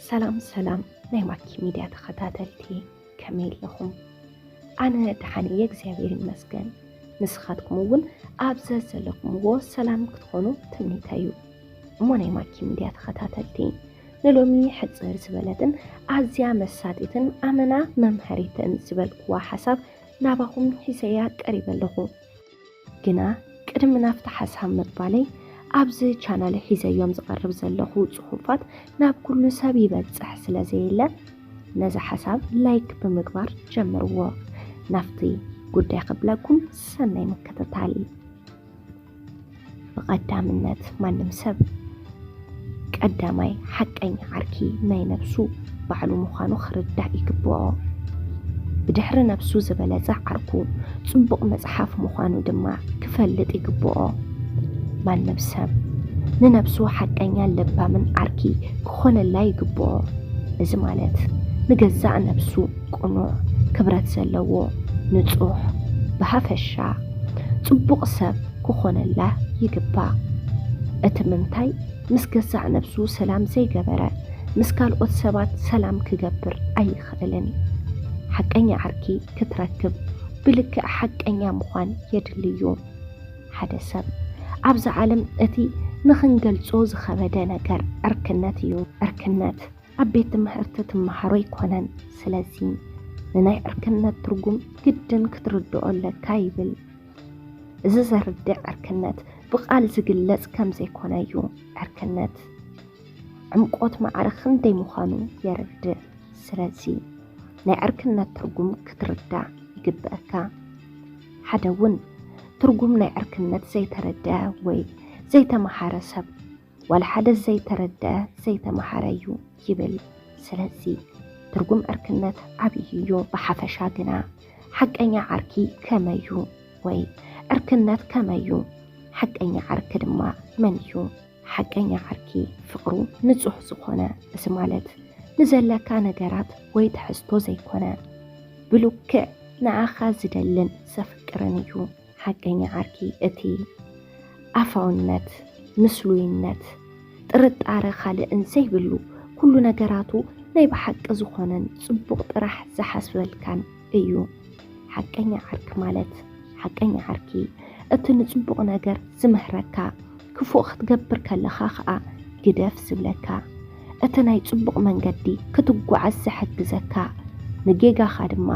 ሰላም ሰላም ናይ ማኪ ሚድያ ተኸታተልቲ፣ ከመይ ኣለኹም? ኣነ ደሓን እየ፣ እግዚኣብሔር ይመስገን። ንስኻትኩም እውን ኣብ ዘዘለኹምዎ ሰላም ክትኾኑ ትምኒተይ እዩ። እሞ ናይ ማኪ ሚድያ ተኸታተልቲ፣ ንሎሚ ሕጽር ዝበለትን ኣዝያ መሳጢትን ኣመና መምሃሪትን ዝበልኩዋ ሓሳብ ናባኹም ሒዘያ ቀሪበ ኣለኹ። ግና ቅድሚ ናብቲ ሓሳብ ምባለይ፣ ኣብዚ ቻናል ሒዘዮም ዝቐርብ ዘለኹ ጽሑፋት ናብ ኩሉ ሰብ ይበጽሕ ስለ ዘየለ፣ ነዚ ሓሳብ ላይክ ብምግባር ጀምርዎ። ናብቲ ጉዳይ ከብለኩም፣ ሰናይ ምክትታል። ብቐዳምነት፣ ማንም ሰብ ቀዳማይ ሓቀኛ ዓርኪ ናይ ነብሱ ባዕሉ ምዃኑ ክርዳእ ይግብኦ። ብድሕሪ ነብሱ ዝበለጸ ዓርኩ ጽቡቕ መጽሓፍ ምዃኑ ድማ ክፈልጥ ይግብኦ። ማንም ሰብ ንነብሱ ሓቀኛ ለባምን ዓርኪ ክኾነላ ይግብኦ። እዚ ማለት ንገዛእ ነብሱ ቅኑዕ፣ ክብረት ዘለዎ፣ ንጹሕ፣ ብሃፈሻ ጽቡቕ ሰብ ክኾነላ ይግባእ። እቲ ምንታይ ምስ ገዛእ ነብሱ ሰላም ዘይገበረ፣ ምስ ካልኦት ሰባት ሰላም ክገብር ኣይኽእልን። ሓቀኛ ዓርኪ ክትረክብ ብልክዕ ሓቀኛ ምዃን የድሊ እዩ። ሓደ ሰብ ኣብዛ ዓለም እቲ ንኽንገልጾ ዝኸበደ ነገር ዕርክነት እዩ። ዕርክነት ኣብ ቤት ትምህርቲ ትመሃሮ ኣይኮነን። ስለዚ ንናይ ዕርክነት ትርጉም ግድን ክትርድኦ ኣለካ ይብል። እዚ ዘርድእ ዕርክነት ብቓል ዝግለጽ ከም ዘይኮነ እዩ። ዕርክነት ዕምቆት ማዕረ ክንደይ ምዃኑ የረድእ። ስለዚ ናይ ዕርክነት ትርጉም ክትርዳእ ይግብአካ። ሓደ እውን ትርጉም ናይ ዕርክነት ዘይተረድአ ወይ ዘይተመሃረ ሰብ፣ ዋላ ሓደ ዘይተረድአ ዘይተመሃረ እዩ ይብል። ስለዚ ትርጉም ዕርክነት ዓብዪ እዩ። ብሓፈሻ ግና ሓቀኛ ዓርኪ ከመይ እዩ ወይ ዕርክነት ከመይ እዩ? ሓቀኛ ዓርኪ ድማ መን እዩ? ሓቀኛ ዓርኪ ፍቕሩ ንጹሕ ዝኾነ፣ እዚ ማለት ንዘለካ ነገራት ወይ ትሕዝቶ ዘይኮነ፣ ብልክዕ ንዓኻ ዝደልን ዘፍቅርን እዩ። ሓቀኛ ዓርኪ እቲ ኣፋውነት፣ ምስሉይነት፣ ጥርጣረ ካልእን ዘይብሉ፣ ኩሉ ነገራቱ ናይ ብሓቂ ዝኾነን ጽቡቕ ጥራሕ ዝሓስበልካን እዩ። ሓቀኛ ዓርኪ ማለት፣ ሓቀኛ ዓርኪ እቲ ንጽቡቕ ነገር ዝምህረካ፣ ክፉእ ክትገብር ከለኻ ኸኣ ግደፍ ዝብለካ፣ እቲ ናይ ጽቡቕ መንገዲ ክትጓዓዝ ዝሕግዘካ፣ ንጌጋኻ ድማ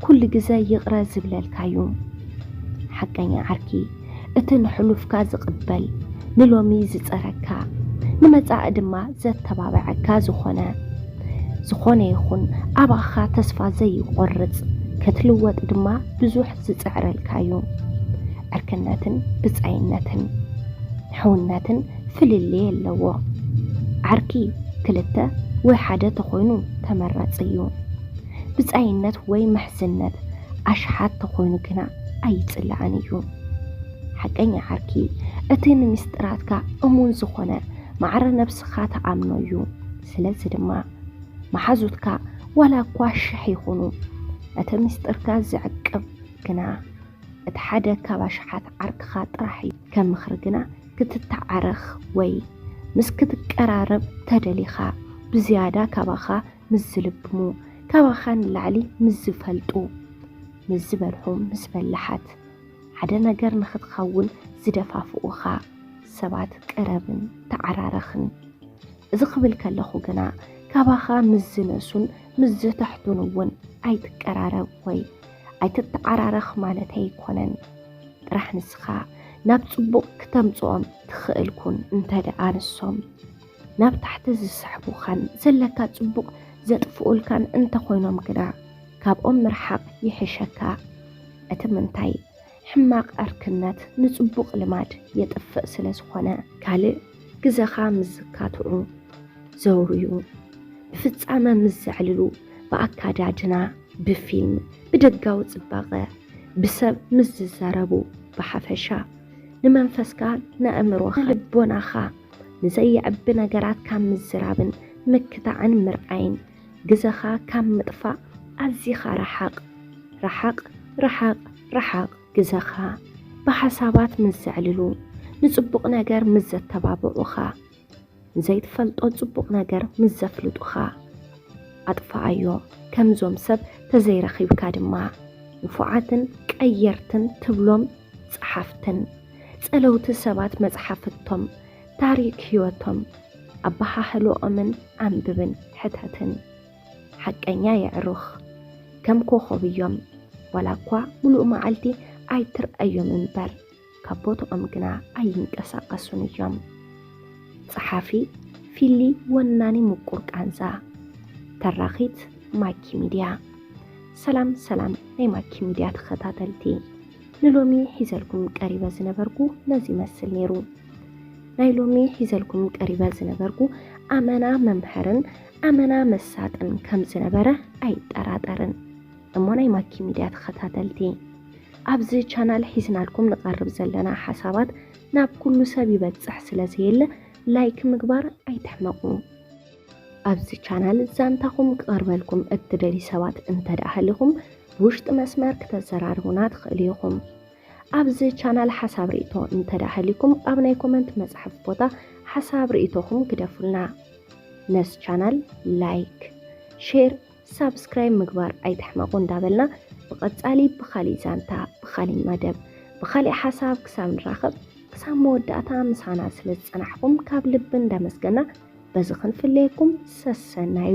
ኩሉ ግዘ ይቕረ ዝብለልካ እዩ። ሓቀኛ ዓርኪ እቲ ንሕሉፍካ ዝቕበል፣ ንሎሚ ዝጸረካ፣ ንመጻኢ ድማ ዘተባብዐካ ዝኾነ፣ ዝኾነ ይኹን ኣባኻ ተስፋ ዘይቆርጽ፣ ክትልወጥ ድማ ብዙሕ ዝጽዕረልካ እዩ። ዕርክነትን ብጻይነትን፣ ሕውነትን ፍልልይ ኣለዎ። ዓርኪ ክልተ ወይ ሓደ ተኾይኑ ተመራጺ እዩ። ብጻይነት ወይ ምሕዝነት ኣሽሓት ተኾይኑ ግና ኣይጽላእን እዩ። ሓቀኛ ዓርኪ እቲ ንምስጢራትካ እሙን ዝኾነ፣ ማዕረ ነብስኻ ትኣምኖ እዩ። ስለዚ ድማ መሓዙትካ ዋላ እኳ ሽሕ ይኹኑ፣ እቲ ምስጢርካ ዝዕቅብ ግና እቲ ሓደ ካብ ኣሽሓት ዓርክኻ ጥራሕ እዩ። ከም ምኽሪ ግና ክትተዓረኽ ወይ ምስ ክትቀራረብ ተደሊኻ፣ ብዝያዳ ካባኻ ምስ ዝልብሙ፣ ካባኻ ንላዕሊ ምስ ዝፈልጡ፣ ምስ ዝበልሑ፣ ምስ በላሓት፣ ሓደ ነገር ንኽትኸውን ዝደፋፍኡኻ ሰባት ቅረብን ተዓራረኽን። እዚ ክብል ከለኹ ግና ካባኻ ምስ ዝነሱን ምስ ዝተሕቱን እውን ኣይትቀራረብ ወይ ኣይትተዓራረኽ ማለተይ ኣይኮነን። ጥራሕ ንስኻ ናብ ጽቡቕ ክተምጽኦም ትኽእል ኩን፣ እንተ ደኣ ንሶም ናብ ታሕቲ ዝስሕቡኻን ዘለካ ጽቡቕ ዘጥፍኡልካን እንተኾይኖም ግና ካብኦም ምርሓቕ ይሕሸካ። እቲ ምንታይ ሕማቕ ዕርክነት ንጽቡቕ ልማድ የጥፍእ ስለ ዝኾነ፣ ካልእ ግዘኻ ምስ ዝካትዑ ዘውርዩ፣ ብፍጻመ ምስ ዘዕልሉ፣ ብኣካዳድና፣ ብፊልም፣ ብደጋዊ ጽባቐ፣ ብሰብ ምስ ዝዛረቡ፣ ብሓፈሻ ንመንፈስካ፣ ንኣእምሮኻ፣ ልቦናኻ ንዘየዕቢ ነገራት ካብ ምዝራብን ምክታዕን ምርኣይን ግዘኻ ካብ ምጥፋእ ኣዚኻ ርሓቕ፣ ርሓቕ፣ ርሓቕ፣ ርሓቕ። ግዘኻ ብሓሳባት ምስ ዘዕልሉ፣ ንጽቡቕ ነገር ምስ ዘተባብዑኻ፣ ንዘይትፈልጦ ጽቡቕ ነገር ምስ ዘፍልጡኻ ኣጥፍኣዮ። ከምዞም ሰብ ተዘይረኺብካ ድማ ንፉዓትን ቀየርትን ትብሎም ጸሓፍትን ጸለውቲ ሰባት መጽሓፍቶም ታሪክ ህይወቶም ኣበሃህልኦምን ኣንብብን ሕተትን። ሓቀኛ የዕሩኽ ከም ኮኾብ እዮም። ዋላ እኳ ሙሉእ መዓልቲ ኣይትርኣዮም እምበር ካብ ቦትኦም ግና ኣይንቀሳቐሱን እዮም። ጸሓፊ ፊሊ ወናኒ ምቁር ቃንዛ። ተራኺት ማኪ ሚድያ። ሰላም ሰላም ናይ ማኪ ሚድያ ተኸታተልቲ፣ ንሎሚ ሒዘልኩም ቀሪበ ዝነበርኩ ነዚ ይመስል ነይሩ። ናይ ሎሚ ሒዘልኩም ቀሪበ ዝነበርኩ ኣመና መምሀርን ኣመና መሳጥን ከም ዝነበረ ኣይጠራጠርን። እሞ ናይ ማኪ ሚድያ ተኸታተልቲ፣ ኣብዚ ቻናል ሒዝናልኩም ንቐርብ ዘለና ሓሳባት ናብ ኩሉ ሰብ ይበጽሕ ስለ ዘየለ ላይክ ምግባር ኣይትሕመቑ። ኣብዚ ቻናል ዛንታኹም ክቐርበልኩም እትደልዩ ሰባት እንተ ደኣ ሃሊኹም ብውሽጢ መስመር ክተዘራርቡና ትኽእሉ ኢኹም። ኣብዚ ቻናል ሓሳብ ርእይቶ እንተ ደኣ ሃሊኩም ኣብ ናይ ኮመንት መጽሓፍ ቦታ ሓሳብ ርእይቶኹም ግደፉልና። ነዚ ቻናል ላይክ፣ ሼር፣ ሳብስክራይብ ምግባር ኣይትሕመቑ እንዳበልና ብቐጻሊ ብኻሊእ ዛንታ፣ ብኻሊእ መደብ፣ ብኻሊእ ሓሳብ ክሳብ ንራኸብ ክሳብ መወዳእታ ምሳና ስለ ዝጸናሕኩም ካብ ልቢ እንዳመስገና በዚ ክንፍለየኩም ሰሰናዩ።